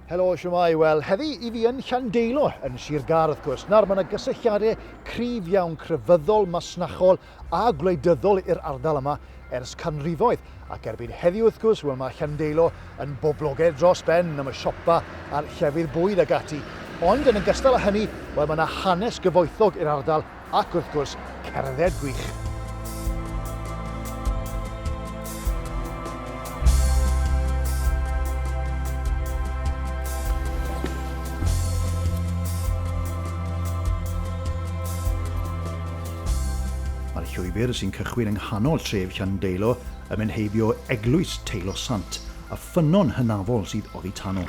Helo, shwmae? Wel, heddi i fi yn Llandeilo, yn Sir Gâr wrth gwrs. Nawr, mae yna gysylltiadau cryf iawn, crefyddol, masnachol a gwleidyddol i'r ardal yma ers canrifoedd. Ac erbyn heddiw wrth gwrs, wel mae Llandeilo yn boblogaidd dros ben am y siopa a'r llefydd bwyd ac ati. Ond yn ogystal â hynny, wel mae yna hanes gyfoethog i'r ardal Ac wrth gwrs, cerdded gwych. Mae'r llwybr sy'n cychwyn yng nghanol tref Llandeilo yn mynd heibio Eglwys Teilo Sant a ffynnon hynafol sydd oddi tano.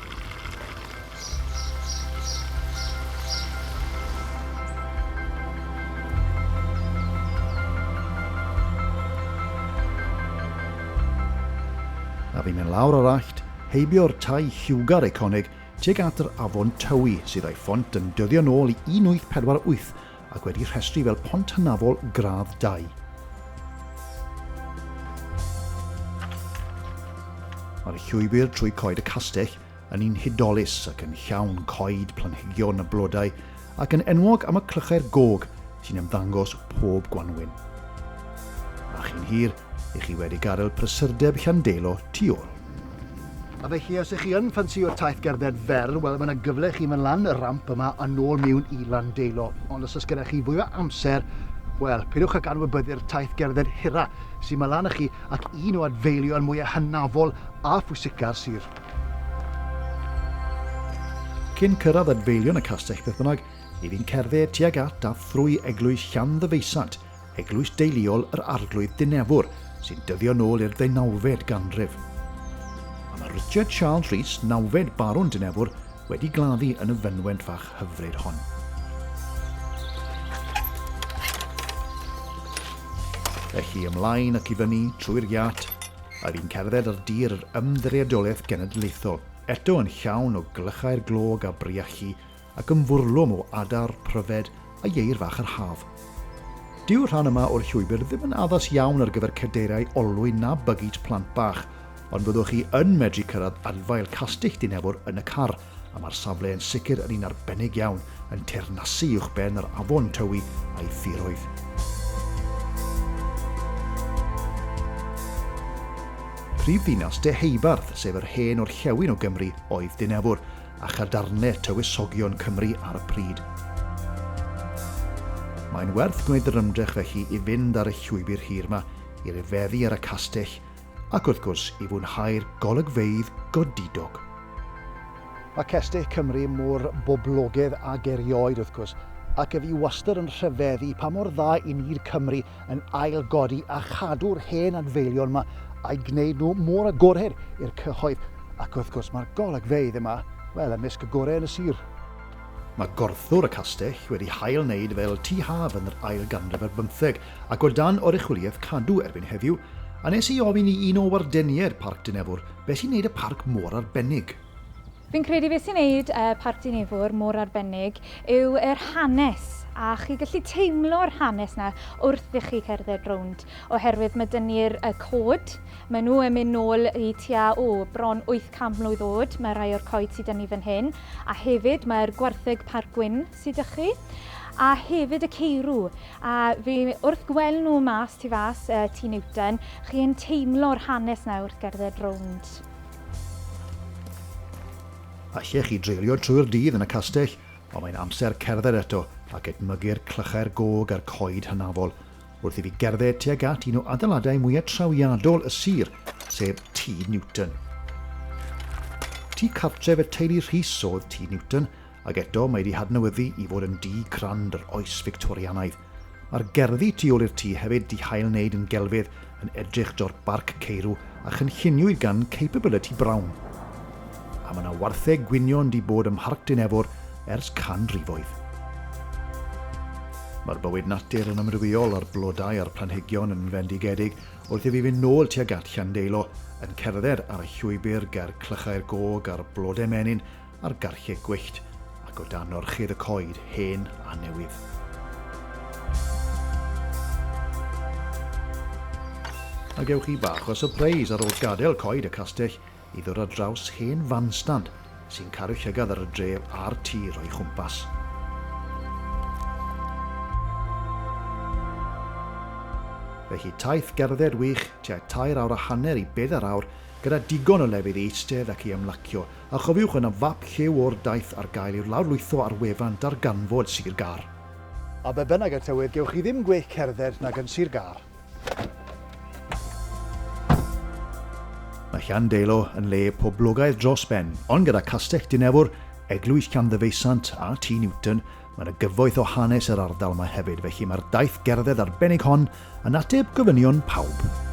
A fi'n mynd lawr yr allt, heibio'r tai lliwgar eiconig tuag at yr afon Tywi sydd a'i phont yn dyddio nôl i 1848 ac wedi rhestru fel pont hynafol gradd 2. Mae'r llwybr trwy Coed y Castell yn un hudolus ac yn llawn coed, planhigion a blodau, ac yn enwog am y clychau'r gog sy'n ymddangos pob gwanwyn. A chyn hir, i chi wedi gadael prysurdeb Llandeilo tu ôl. A felly, os ych chi yn ffansïo taith gerdded fer, wel, mae yna gyfle i chi mynd lan y ramp yma a nôl miwn i Landeilo. Ond os oes gyda chi fwy o amser, wel, peidiwch ag anwybyddu'r taith gerdded hira sy'n mynd lan â chi ac un o adfeilion mwyaf hynafol a phwysica'r sir. Cyn cyrraedd adfeilion y castell beth bynnag, i fi'n cerdded tuag at a thrwy eglwys Llanddyfeisant, eglwys deuluol yr Arglwydd Dinefwr, sy'n dyddio nôl i'r ddeunawfed ganrif. A mae Richard Charles Rhys, nawfed Barwn Dinefwr, wedi gladdu yn y fynwent fach hyfryd hon. Felly ymlaen ac i fyny trwy'r giât, A fi'n cerdded ar dir yr Ymddiriedolaeth Genedlaethol, eto yn llawn o glychau'r glog a briallu ac yn fwrlwm o adar, pryfed a ieir fach yr haf. Dyw'r rhan yma o'r llwybr ddim yn addas iawn ar gyfer cadeiriau olwyn na bygit plant bach, ond fyddwch chi yn medru cyrraedd adfail Castell Dinefwr yn y car, a mae'r safle yn sicr yn un arbennig iawn, yn teyrnasu uwchben yr afon Tywi a'i thiroedd. Prif ddinas Deheubarth, sef yr hen orllewin o Gymru, oedd Dinefwr, a chadarnle tywysogion Cymru ar y pryd. Mae'n werth gwneud yr ymdrech felly i fynd ar y llwybr hir 'ma, i ryfeddu ar y castell, ac wrth gwrs i fwynhau'r golygfeydd godidog. Mae cestyll Cymru mor boblogaidd ag erioed wrth gwrs, ac fi wastad yn rhyfeddu pa mor dda i ni'r Cymry yn ail-godi a chadw'r hen adfeilion 'ma a'u gwneud nhw mor agored i'r cyhoedd, ac wrth gwrs mae'r golygfeydd yma, wel, ymysg y gorau yn y sir. Mae gorthwr y castell wedi hail wneud fel tŷ haf yn yr ail ganrif ar bymtheg, ac o dan oruchwyliaeth Cadw erbyn heddiw, a nes i ofyn i un o wardeniaid Parc Dinefwr beth sy'n neud y parc mor arbennig. Fi'n credu beth sy'n neud Parc Dinefwr mor arbennig yw yr hanes, a chi gallu teimlo'r hanes 'na wrth i chi cerdded rownd, oherwydd mae 'da ni'r cod, maen nhw yn mynd nôl i tua, o, bron 800 mlwydd oed, mae rhai o'r coed sydd 'da ni fan hyn, a hefyd mae'r gwartheg Parc Gwyn sydd 'da chi, a hefyd y ceirw. A fi, wrth gweld nhw mas tu fas Tŷ Newton, chi yn teimlo'r hanes 'na wrth gerdded rownd. Allech chi dreulio trwy'r dydd yn y castell, ond mae'n amser cerdded eto ac edmygu'r clychau'r gog a'r coed hynafol, wrth i fi gerdded tuag at un o adeiladau mwyaf trawiadol y sir, sef Tŷ Newton. Tŷ cartref y teulu Rhys oedd Tŷ Newton, Ac eto, mae 'di hadnewyddu i fod yn dŷ crand yr oes Fictorianaidd. Mae'r gerddi tu ôl i'r tŷ hefyd 'di hail-wneud yn gelfydd, yn edrych dor barc ceirw a chynlluniwyd gan Capability Brown. A mae 'na wartheg gwynion 'di bod ym Mharc Dinefwr ers canrifoedd. Mae'r bywyd natur yn amrywiol a'r blodau a'r planhigion yn fendigedig wrth i fi fynd nôl tuag at Llandeilo, yn cerdded ar y llwybr ger Clychau'r Gog a'r Blode Menyn a'r garlle gwyllt ac o dan orchudd y coed hen a newydd. A gewch chi bach o sypreis ar ôl gadael coed y castell i ddod ar draws hen bandstand. sy'n caru llygad ar y dref a'r tir o'i chwmpas. Felly taith gerdded wych tua tair awr a hanner i bedair awr gyda digon o lefydd i eistedd ac i ymlacio, a chofiwch yna fap lliw o'r daith ar gael i'w lawrlwytho ar wefan Darganfod Sir Gâr. A be bynnag y tywydd, gewch chi ddim gwell cerdded nag yn Sir Gâr. Mae Llandeilo yn le poblogaidd dros ben, ond gyda Castell Dinefwr, Eglwys Llanddefaisant a Tŷ Newton, mae yna gyfoeth o hanes yr ardal yma hefyd, felly mae'r daith gerdded arbennig hon yn ateb gofynion pawb.